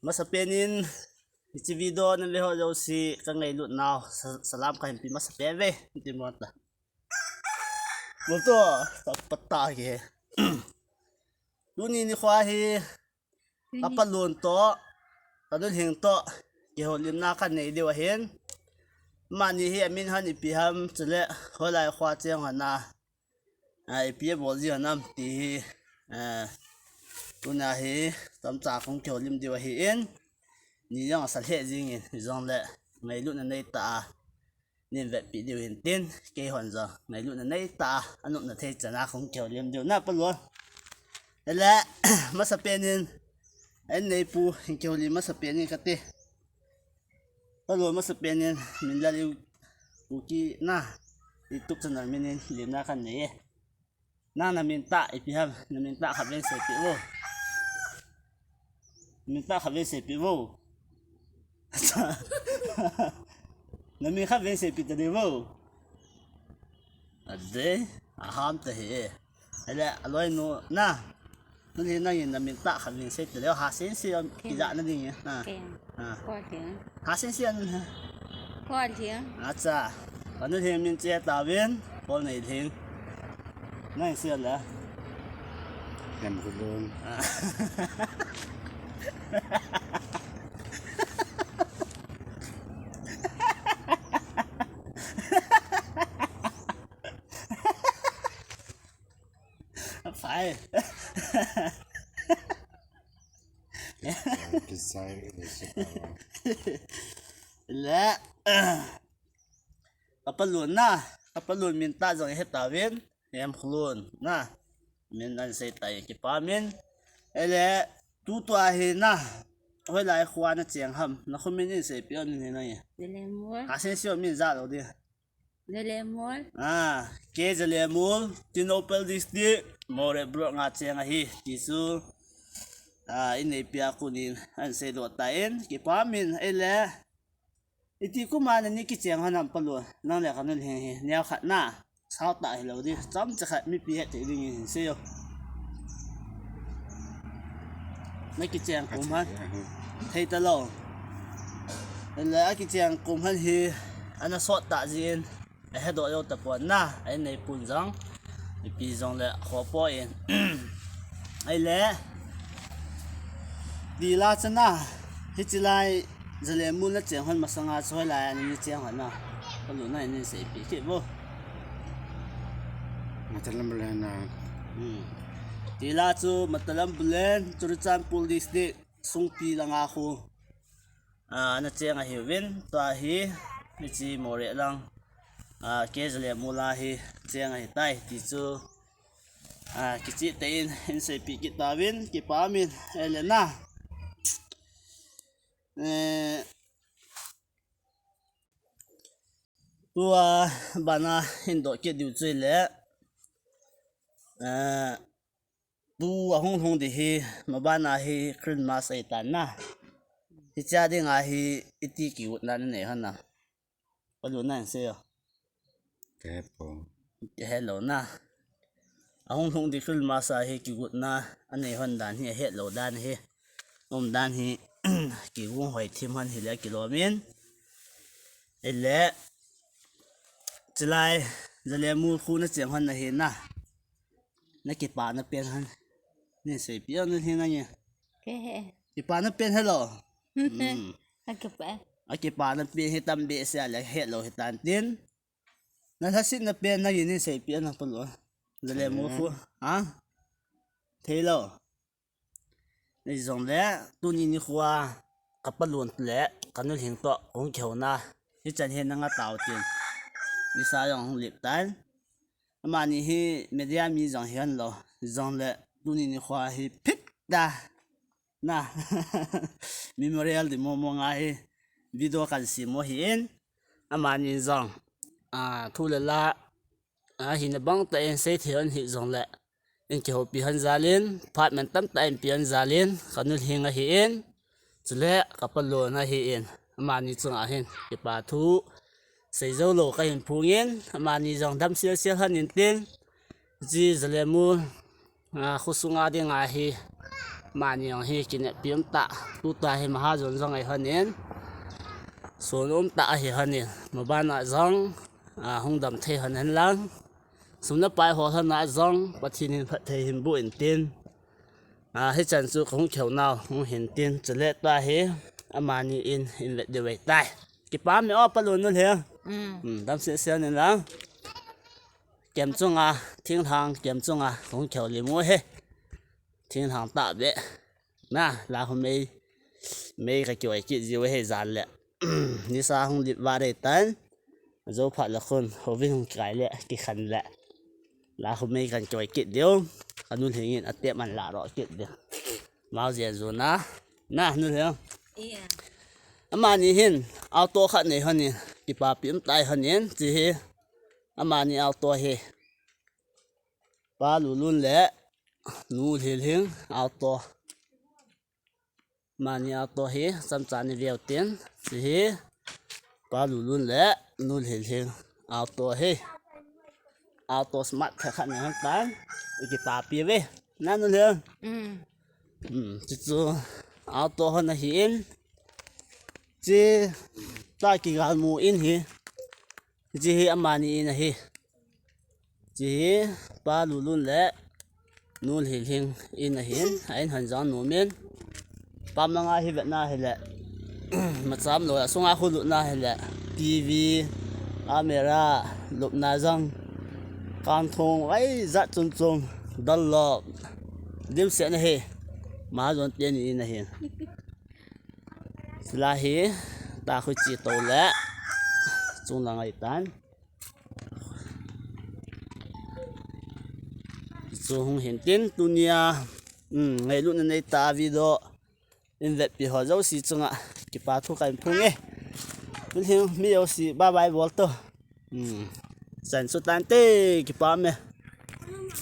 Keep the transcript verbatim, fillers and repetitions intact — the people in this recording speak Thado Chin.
Masapen in, hiche video na ve ho jouse ka ngailut nau, sa-, salam ka hin pe masapen ve, ti mo ta. Mo to, ta pata ke. Tuni nikho hi, ka palun to, ka nu Lhing to, kihoulimna ka nei diu ahin. Amani hi amin hon ipi ham, chule hoilai kho cheng hon a, a, ipi abol ji hon am ti hi, a, tuna hi, chomcha kong kihoulim diu ahin. Ni jong asa lheh jingin, jongle ngailutna nei tah a, nin vetpi diu hin tin, keihon jong ngailutna nei tah a, anopna thei chan a kong kihoulim diu na palun. Ele, masapen in, an neipu, hin kihoulim masapen in kati. Palun masapen in, min Lal Kuki na, YouTube channel min in, limna ka nei e. Nang na min tah, ipi ham, na min tah khat vei seipeh vo. Min tah khat vei seipeh vo. Na min khat vei seipeh ta diu vo. Adei, aham ta he. Ele, aloi nu, na. Nu Lhing nangin na min tah khat vei sei ta diu, ha sen sen, kija na ding e. Ha. Ha. Kho Lhing. Ha sen sen. Kho Lhing. Acha. Ka nu Lhing min che tauvin, Paul Nei Lhing. Nang sei le. Lem Khulun. A. Fai. Kisai, kisai. Le, ka palun na, ka palun min tah jong he tauvin, Lem Khulun na, min an sei tai kipa min. Ele, tutua hi na, hoilai kho a na cheng ham, na kho min in seipeh un hi na ye. Zalemul. Ha sen sen min ja lou di. Zalemul. A, K Zalemul, Tengnoupal District, Moreh Block nga cheng ahi, ti chu, a, in neipi a kon in, an sei lou tan, kipa min, ele, iti kum a na ni kicheng hon am palun, nang le ka nu Lhing hi, neo khat na, sao tah hilou di, chomcha khat mipi het thei ding in sei o. Na kicheng kum hon, thei talou. Ele a kicheng kum hon hi, ana sot tah jin, ahedoh jou tapon na, a in neipun jong, ipi jongle kho poi. Ahile, tila chana, hiche lai, Zalemul na cheng hon masanga chu hoilai a na ni cheng hon na. Ka lung na in seipeh kit vo. Matalambulen na. Hmm. Tila chu Matalambulen, Churachandpur District, Sungpi langa khu. A, na cheng ahiuvin, tua hi, hiche Moreh lang, a, K Zalemul a hi cheng ahitai, ti chu, a, kicheh tah in, in seipeh kit tauvin, kipa min, ahile na. Eh, tua bana hin doh kit diu chu ahile, eh, tu ahung lhung ding hi, mabana hi Christmas ahitan na. Hiche a dinga hi iti kigotna nanei hon na. Ka lung na in sei o. Kahe poi. Kahe lou na. Ahung lhung ding Christmas a hi kigotna anei hon dan hi ahet lou dan hi. Um dan hi kigong hoi thim hon hile kilom in. Ahile, chulai, Zalemul khu na cheng hon na hi na. Na kipana pen hon. Nei seipeh o nu hin na nge. Kahe. Kipana pen helou. Hmm. Akipa. Akipana pen hi tam behseh a le helou hitan tin. Na lhasetna pen na in nei seipeh o na palun. Zalemul khu. Ha? Thei lou. Hijongle, tuni nikho a, ka palun le, ka nu Lhing toh, kong kihouna. Hichan hin na nga tau tin. Nisa jong hung lip tan. Amani hi media mi jong hi hon lou. Hijongle, tuni nikho a hi phit da. Na. Memorial di mo mo nga hi. Video kan si mo hi in. Amani jong. A, thu le la. A, hina bang tah in seithei hon hijongle. In kihoupi hon jal in, phat man tamtah in pe hon jal in, ka nu Lhing ahi in, chule ka palun ahi in, amani chunga hin, kipa thu, seijou lou ka hin phong in, amani jong dam sel sel hon in tin, hiche Zalemul, a, khosunga dinga hi, Amani jong hi kineppi um tah, tuta hi mahajon jong ahi lhonin, sun um tah ahi lhonin, mabana jong, a, hung dam thei lhon hen lang. Sum le pai ho lhona jong Pathen in phatthei hin boh in tin. A, hichan chu kahung kihou nau hung hin tin, chule tua hi amani in hin vet diu ahitai. Kipa um e o, Pa Lunlhing. Mm. Hmm, dam sel sel in lang. Kem chunga, thinglhang kem chunga kahung kihou lim u hi. Thinglhang tah beh. Na, la khu mei, mei kakihoi kit jiu hi jan le. Nisa hung lit vat dei tan. Jou phat le khun, hovin hung kikai le, kikhen le. La khu mei kan kihoi kit diu. Ka Nu Lhing in atep man la ro kit diu. Mau jen ju na. Na, Nu Lhing. Iya. Amani hin, auto khat nei lhonin, kipapi um tah lhonin, chi hi. Amani auto hi. Pa Lulun le Nu Lhilhing auto. Amani auto hi, chomcha ni veu tin, chi hi. Pa Lulun le Nu Lhilhing auto hi. Auto smart khat khat nei lhon tan. I kipapi ve. Na, Nu Lhing. Mm. Hmm, chuchu auto lhon ahin. Chi ta kigalmu in hi. Chi hi amani in ahi. Chi hi Pa Lulun le Nu Lhilhing in ahin. A in lhon jong nom in. Pam langa hi vetna hile. Macham lou a sunga khu lutna hile. T V, camera, lupna jong. Kangthong, vai jat chom chom. Dunlop. Dimset na hi. Mahajon teni in ahin. Chule hi, ta khu chi to le. Chung lang ahi tan. Chu hung hin tin tunia. Hmm, ngailutna nei tah video. In vetpi ho jouse chunga. Kipa thu kahin phong e. Min hin mi jouse bye bye bol to. Hmm. Chan chu tante kipa um e.